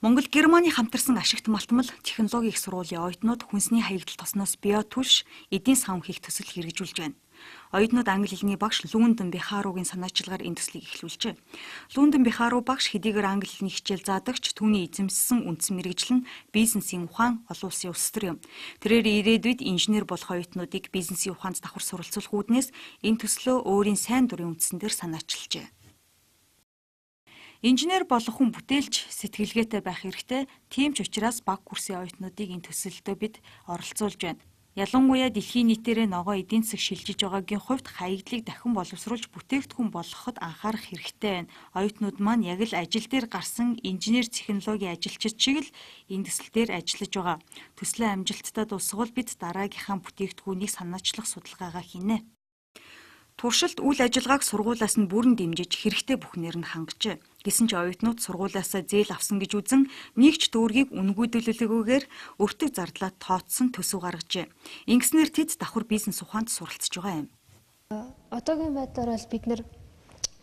Монгол Германы хамтарсан ашигт малтмал технологийн их сургуулийн оюутнууд хүнсний хаягдал тосноос биотүлш эдийн савн хийх төсөл хэрэгжүүлж байна. Оюутнууд англи хэлний багш Лүндэн Бихаругийн санаачилгаар энэ төслийг эхлүүлжээ. Лүндэн Бихару багш хэдийгээр англи хэлний хичээл заадаг ч түүний эзэмссэн үндсэн мэргэжил нь бизнесийн ухаан, олон улсын улс төр юм. Тэрээр ирээдүйд инженер болох оюутнуудыг бизнесийн ухаанд давхар суралцуулах үүднээс энэ төслөө өөрийн сайн дурын үндсэн дээр санаачилжээ. Инженер болох хүн бүтээлч сэтгэлгээтэй байх хэрэгтэй. Тийм ч учраас баг курсын оюутнуудыг энэ төсөлдөө бид оролцуулж байна. Ялангуяа дэлхийн нийтээрээ ногоо эдийн засаг шилжиж байгаагийн хувьд хаягдлыг дахин боловсруулж бүтээгдэхүүн болгоход анхаарах хэрэгтэй байна. Оюутнууд маань яг л ажил дээр гарсан инженер технологийн ажилчид шиг л энэ төсөл дээр ажиллаж байгаа. Төслөө амжилттай дуусгавал бид дараагийнхаа бүтээгдэхүүнийг санаачлах судалгаагаа хийнэ. Туршилт үйл ажиллагааг сургуулиас нь бүрэн дэмжиж хэрэгтэй бүхнээр нь хангажээ. Гэсэн ч оюутнууд сургуулиасаа зээл авсан гэж үзэн нэг ч төгрөгийг үнэгүйдүүлэлгүйгээр өртөг зардлаа тооцсон төсөв гаргажээ. Ингэснээр тэд давхар бизнес ухаанд суралцж байгаа юм. Одоогийн байдлаар бол бид нэр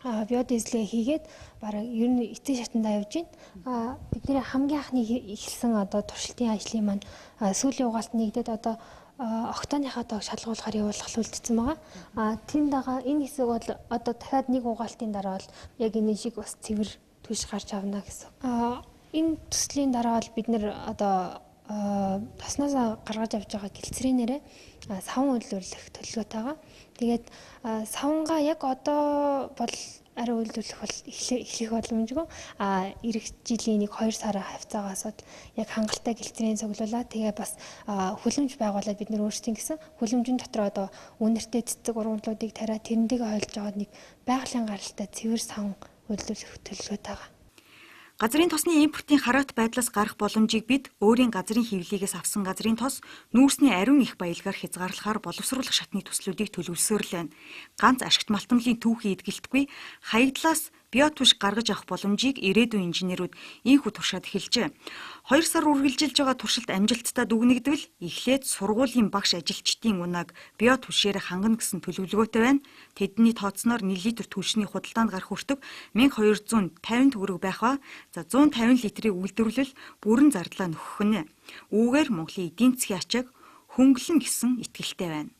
биодизелээ хийгээд бараг ер нь эцсийн шатандаа явж байна. Бидний хамгийн анхны эхэлсэн одоо туршилтын ажлын маань сүүлийн угаалт нэгдээд одоо октоныхаа тоог шалгуулахаар явуулах үлдсэн байгаа. Тэн дагаа энэ хэсэг бол одоо дахиад нэг угаалтын дараа бол яг энэ шиг бас цэвэр түлш гарч авна гэсэн. Энэ төслийн дараа бол бид нэр одоо тосноос гаргаж авч байгаа гэлцрийнээрээ савн үйлдвэрлэх төлөвлөгөөтэй. Тэгээд савнгаа яг одоо бол арай үйлдвэрлэх бол эхлэх боломжгүй. Ирэх жилийн 1-2 сарын хавцаагаас бол яг хангалттай гэлцрийн цуглуулаа. Тэгээ бас хүлэмж байгуулаад бид нэр өөрсдийн гэсэн хүлэмжийн дотор одоо үнэртэй цэцэг ургамлуудыг тариа тэрнтэйгээ хойлж байгаа нэг байгалийн гаралтай цэвэр савн үйлдвэрлэх төлөвлөгөөтэй байгаа. Газрын тосны импортын хараат байдлаас гарах боломжийг бид өөрийн газрын хэвлэлээс авсан газрын тос нүүрсний ариун их баялгаар хязгаарлахаар боловсруулах шатны төслүүдийг төлөвлөсөөр л байна. Ганц ашигт малтамлын түүхий эдгэлтгүй хаягдлаас биотүш гаргаж авах боломжийг ирээдүйн инженерүүд ийнхүү туршаад эхэлжээ. 2 сар үргэлжилж байгаа туршилт амжилттай дүгнэгдвэл эхлээд сургуулийн багш ажилчдын унааг биотүшээр хангана гэсэн төлөвлөгөөтэй байна. Тэдний тооцноор 1 литр түлшний худалдаанд гарах өртөг 1250 төгрөг байх ба за 150 литрийг үйлдвэрлэл бүрэн зардлаа нөхөх нь. Үүгээр Монголын эдийн засгийн ачааг хөнгөлнө гэсэн итгэлтэй байна.